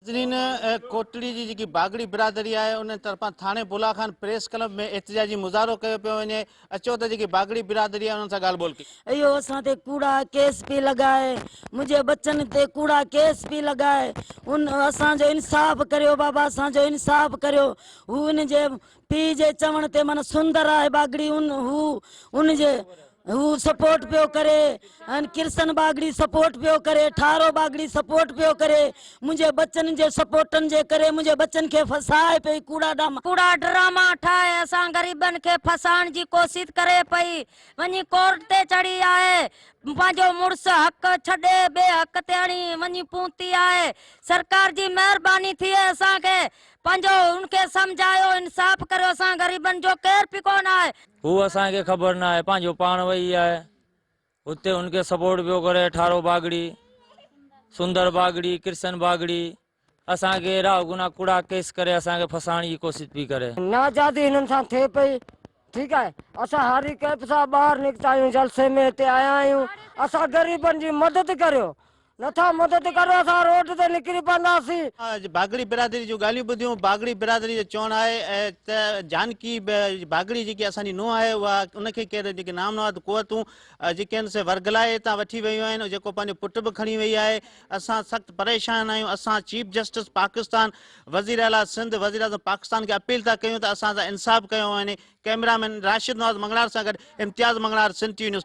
ناظرين ڪوٽڙي جي جيڪي باگڙي برادري آهي ان طرفان ٿاڻي بولا خان پريس ڪلب ۾ احتجاجي مظاهرو ڪيو پيو وڃي اچو ته جيڪي باگڙي برادري آهي انهن سان ڳالهه ٻولهه ڪئي. اهو اسان تي ڪوڙا ڪيس پي لڳائي منهنجي ٻچن تي ڪوڙا ڪيس پي لڳائي ان اسان جو انصاف ڪريو بابا اسان جو انصاف ڪريو هو ان جي پيء جي چوڻ تي معنيٰ سندر آهي باگڙي ان هو ان جي هو سپورٽ پيو ڪري ۽ ڪرسن باگڙي سپورٽ پيو ڪري ٺارو باگڙي سپورٽ پيو ڪري منهنجي ٻچن جي سپورٽن جي ڪري منهنجي ٻچن کي ڦسائي پئي ڪوڙا ڊاما. ڪوڙا ڊراما ٺاهي اسان غريبن کي ڦسائڻ جي ڪوشش ڪري پئي وڃي ڪورٽ تي چڙهي آهي پنهنجو مڙس حق ڇڏي ٻئي حق تي اڻي وڃي پهتي آهي سرڪار جي مهرباني ٿئي اسان کي پنهنجو ان کي سمجهايو انصاف ڪريو اسان غريبن جو ڪير به ڪونه آهي. هو اسان کي خبر نه آهي پنهنجو پاڻ وئي آهي اتي ان کي سپورٽ پيو ڪري ٺارو باگڙي سندر باگڙي ڪرشن باگڙي اسان کي اهڙا گنا ڪوڙا ڪيس ڪري اسان کي ڦسائڻ جي ڪوشش پئي ڪري. ناجائزي هنن سان ٿئي پئي ٺيڪ آهي اسان هاري ڪئمپ سان ٻاهر نڪتا آهيون جلسي ۾ هتي آيا آهيون اسان غريبن جي مدد ڪريو نٿا مدد ڪريو اسان روڊ تي نڪري پونداسين. اڄ باگڙي برادري جون ڳالهيون ٻڌيون، باگڙي برادري جو چوڻ آهي ته جانڪي باگڙي جيڪي اسان جي نونهن آهي اها ان کي ڪير جيڪي نام نهاد قوتون جيڪي آهن سي ورغلائي هتان وٺي ويون آهن جيڪو پنهنجو پٽ به کڻي وئي آهي اسان سخت پريشان آهيون اسان چيف جسٽس پاڪستان وزير اعليٰ سنڌ وزير اعظم پاڪستان کي اپيل ٿا ڪيون ته اسان سان انصاف ڪيو وڃي ڪئميرا مين راشد نواز مڱڻهار سان گڏ Imtiaz Manganhar Sindh T V news.